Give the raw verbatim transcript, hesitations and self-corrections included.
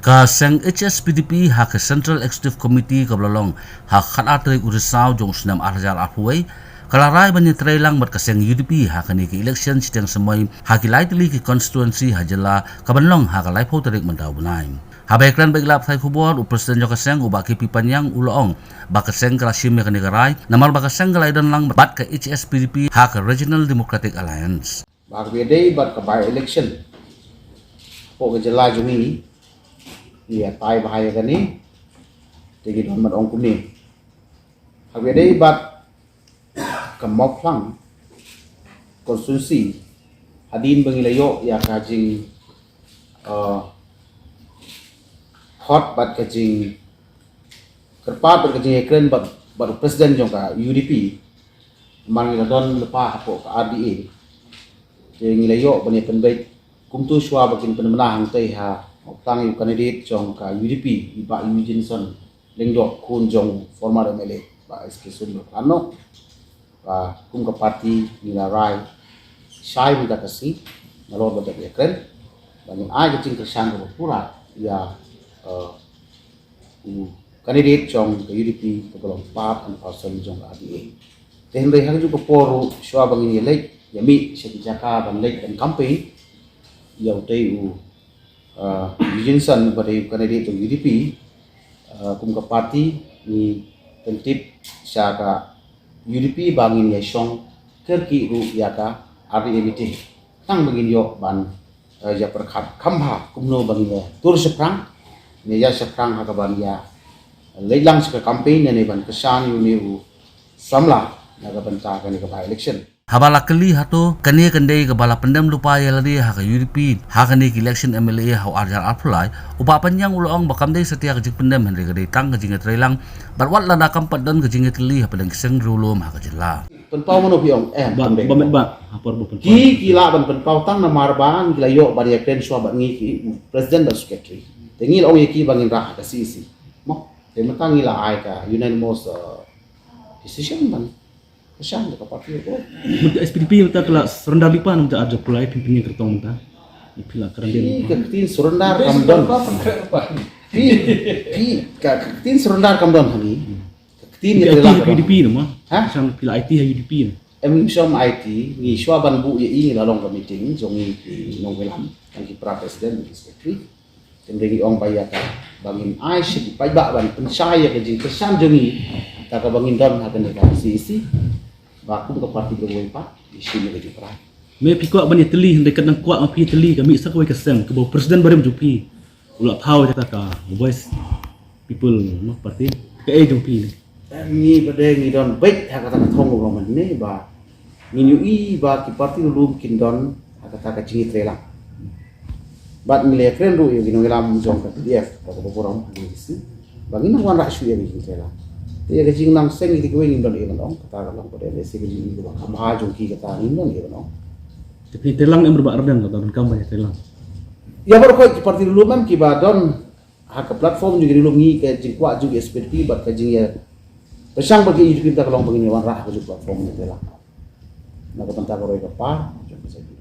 Ka seng H S P D P ha ka Central Executive Committee kaba la long ha ka khatar tarik u Risaw jong u snem ar hajar arphew wei, ka la rai ban ïatreilang bad ka seng U D P ha kane ka election shiteng samoi ha ki lai tylli ki constituency ha jylla, kaban long ha ka laiphew tarik mynta u bnai. Haba ïakren bad ki lad pathai khubor, u President jong ka seng, u Bah K P Panyang, u la ong ba ka seng ka la shim ïa kane ka rai namar ba ka seng ka la ïadon lang bad ka H S P D P ha ka Regional Democratic Alliance. Ba ka ba ïadei bad ka by-election hapoh ka jylla jong ngi, ngi ïatai bha ïa kane, te ngi don ban ong kumne. Haba ïadei bad ka Mawphlang constituency, hadien ba ngi la ïoh ïa ka jing, uh, hot bad ka jingkyrpad bad ka jingïakren bad, bad u President jong ka U D P, namar ngi la don lypa hapoh ka R D A. Te ngi la ïoh ban ïa pynbeit kumto shuwa ba kin pynbna hangtei ha Mawphlang ïa u candidate jong ka U D P, i Bah Eugeneson Lyngdoh, khun jong former M L A Bah S K Suan Bakhlano. Ba kum ka party ngi la rai shai mynta ka sngi nalor ba dep ïakren, ba ngin ai ka jingkyrshan kaba pura ïa, uh, u candidate jong ka U D P kaba long part and parcel jong ka R D A. Te hynrei ha kajuh ka por ruh, shuwa ba ngin ïa leit ïa mih sha ki jaka ban leit ban campaign ïa utei u, uh, Eugeneson ba dei u candidate jong U D P, uh, kum ka party ngi pyntip sha ka U D P ba ngin ïa shong kyrkieh ruh ïa ka R D A meeting. Tang ba ngin ïoh ban, eh, ïa pyrkhat kham bha kumno ba ngin ïa tur shaphrang, ngin ïa shaphrang ha kaban ïa leit lang sha ka campaign ne ban kyrshan ïa une u samla na ka bynta kane ka by-election. Haba la kylli hato kane kan dei kaba la pyndem lypa ïa lade ha ka U D P ha kane ka election M L A ha u ar hajar arphew lai, u Bah Panyang u la ong ba kam dei satia ka jingpyndem hynrei ka dei tang ka jingïatreilang bad wat lada kam pat don ka jingïatylli hapdeng ki seng riewlum ha ka jylla. Pynpaw mano phi ong, eh, ba pynpaw. Ba met ba ha por ba pynpaw. Ki, ki lah ban pynpaw tang namar ba ngi la ïoh ban ïakren shuwa bad ngi ki president bad secretary. Te ngi la ong ïa ki ba ngin rah ha ka C E C. Mo, te mynta ngi la ai ka unanimous, uh, decision ban kyrshan da ka party ko. Mynta S P D P mynta ka la surrender lypa, mynta ar hajar arphew lai phin pynïeng kyrtong mynta. Phi la kren. Ki, ka ktien surrender kam don. Ki, ki, ka, ka ktien surrender kam don ha ngi. Ka ktien ïa, ïa U D P ne ma? Ha? Shan phi la aiti ha U D P ne? Em, shym aiti, ngi shuwa ban buh ïa i ngi la long ka meeting jong ngi ki nongïalam, tang ki para president, ki secretary. Te ngi ong ba ïa ka, ba ngin ai sha ki paidbah ban pynshai ïa ka jingkyrshan jong ngi, ta kaba ngin don ha kane ka C E C. Ba kum ka party kawei pat ngi shim ïa ka jingkyrpad. Me phi kwah ban ïatylli, hynrei kat nang kwah ma phi ïatylli ka mih sa kawei ka seng kaba u president barim jong phi u la thaw ïa kata ka Voice People, no, Party. Kaei jong phi ne? Eh, ngi ba dei ngi don beit ha kata ka thong kaba mynne ba ngin ïohi ba ki party riewlum kin don ha kata ka jingïatreilang. Bad ngi la ïakren ruh ïa ki nongïalam jong ka P D F, kaba burom ha ngi shisha, ba ngin nang wanrah shuh ïa ka jingïatreilang. Te ïa ka jingnang seng ïa kiwei ngim don ei ban ong, kata ka long ba dei lehse ka jingïohi kaba kham bha jong ki, kata ngim don ei ban ong. Te phi treilang em, ruh ba ardeng kata donkam ban ïatreilang. Ïa baroh khoit ki party riewlum em kiba don ha ka platform jong ki riewlum, ngi ka jingkwah jong ki S P D P bad ka jingïa pyrshang bad ki U D P mynta ka long ba ngin ïa wanrah ha kajuh ka platform ïatreilang. Na ka bynta ka roi ka par jong ka S P D P.